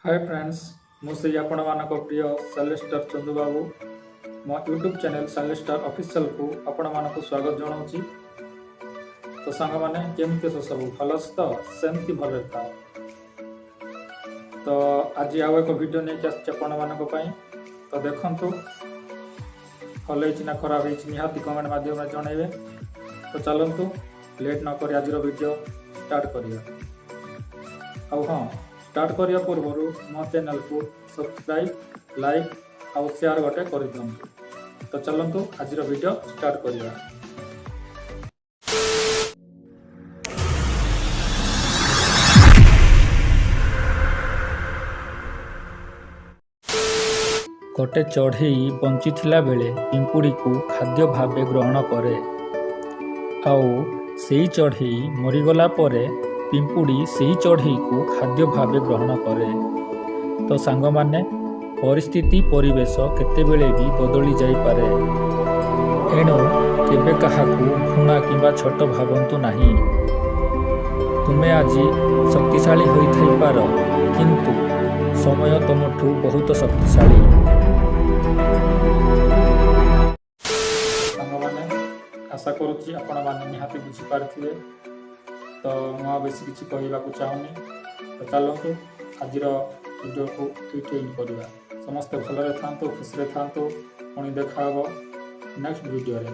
ହାଏ friends, ମୁଁ ସେଇ ଆପଣମାନଙ୍କ ପ୍ରିୟ ସାଲେଷ୍ଟର ଚନ୍ଦୁବାବୁ। ମୋ ୟୁଟ୍ୟୁବ୍ ଚ୍ୟାନେଲ୍ ସାଲେଷ୍ଟର ଅଫିସିଆଲକୁ ଆପଣମାନଙ୍କୁ ସ୍ୱାଗତ ଜଣାଉଛି। ତ ସାଙ୍ଗମାନେ, କେମିତି ଅଛ ସବୁ? ଭଲ ଅଛି ତ? ସେମିତି ଭଲରେ ଥାଅ। ତ ଆଜି ଆଉ ଏକ ଭିଡ଼ିଓ ନେଇକି ଆସିଛି ଆପଣମାନଙ୍କ ପାଇଁ। ତ ଦେଖନ୍ତୁ, ଭଲ ହେଇଛି ନା ଖରାପ ହେଇଛି, ନିହାତି କମେଣ୍ଟ ମାଧ୍ୟମରେ ଜଣାଇବେ। ତ ଚାଲନ୍ତୁ, ଲେଟ୍ ନ କରି ଆଜିର ଭିଡ଼ିଓ ଷ୍ଟାର୍ଟ କରିବା। ଆଉ ହଁ, ଷ୍ଟାର୍ଟ କରିବା ପୂର୍ବରୁ ମୋ ଚ୍ୟାନେଲକୁ ସବସ୍କ୍ରାଇବ୍, ଲାଇକ୍ ଆଉ ସେୟାର ଗୋଟେ କରିଦିଅନ୍ତୁ। ତ ଚାଲନ୍ତୁ, ଆଜିର ଭିଡ଼ିଓ ଷ୍ଟାର୍ଟ କରିବା। ଗୋଟେ ଚଢ଼େଇ ବଞ୍ଚିଥିଲା ବେଳେ ପିମ୍ପୁଡ଼ିକୁ ଖାଦ୍ୟ ଭାବେ ଗ୍ରହଣ କରେ, ଆଉ ସେଇ ଚଢ଼େଇ ମରିଗଲା ପରେ ପିମ୍ପୁଡ଼ି ସେହି ଚଢ଼େଇକୁ ଖାଦ୍ୟ ଭାବେ ଗ୍ରହଣ କରେ। ତ ସାଙ୍ଗମାନେ, ପରିସ୍ଥିତି ପରିବେଶ କେତେବେଳେ ବି ବଦଳି ଯାଇପାରେ। ଏଣୁ କେବେ କାହାକୁ ଘୃଣା କିମ୍ବା ଛୋଟ ଭାବନ୍ତୁ ନାହିଁ। ତୁମେ ଆଜି ଶକ୍ତିଶାଳୀ ହୋଇଥାଇପାର, କିନ୍ତୁ ସମୟ ତୁମଠୁ ବହୁତ ଶକ୍ତିଶାଳୀ। ସାଙ୍ଗମାନେ, ଆଶା କରୁଛି ଆପଣମାନେ ନିହାତି ବୁଝିପାରିଥିବେ। ତ ମୁଁ ଆଉ ବେଶୀ କିଛି କହିବାକୁ ଚାହୁଁନି। ତ ଚାଲନ୍ତୁ, ଆଜିର ଭିଡ଼ିଓକୁ ଏଇଠି ଏଣ୍ଡ କରିବା। ସମସ୍ତେ ଭଲରେ ଥାଆନ୍ତୁ, ଖୁସିରେ ଥାଆନ୍ତୁ। ପୁଣି ଦେଖା ହେବ ନେକ୍ସଟ ଭିଡ଼ିଓରେ।